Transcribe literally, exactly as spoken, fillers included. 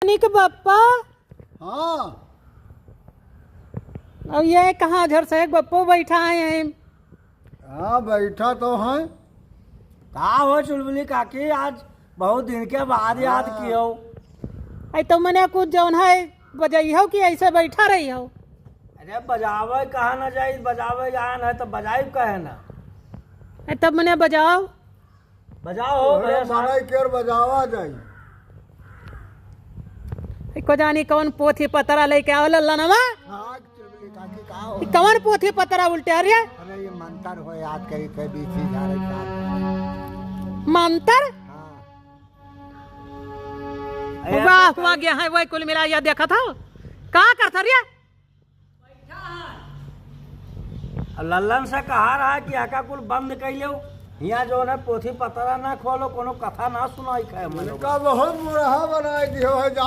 निक बप्पा। हाँ। अब ये कहाँ झरसेक बप्पो बैठा है यहीं? हाँ, बैठा तो हैं। का हो चुलबुली काकी, आज बहुत दिन के बाद याद हाँ। कियो। आई तो मने कुछ जौन है बजइहो कि ऐसे बैठा रहिहो? अरे बजावे कहाँ ना जाई, बजावे जान है तो बजाई कहे ना। आई तब मने बजाओ। बजाओ हो अरे भैया साहब। मनाई केर बजावा जाई। ई को जानी कौन पोथी पतरा लेके आवल ललनवा? हाँ, चुलबुली काकी का हो? ई कौन पोथी पतरा उल्टे आ रही है? अरे ये मंतर हो याद करी के बीच ही जा रही साहब। मंतर? हाँ। अरे हुआ, तो हुआ गया है, वही कुल मिला या देखा था। का करता रे? अब लल्लन से कहा रहा कि आका कुल बंद कर लो, हियाँ जो है पोथी पतरा ना खोलो, कोनो कथा ना सुनाई खाए मनो। इनका बहुत बुरा बनाई दियो है, जा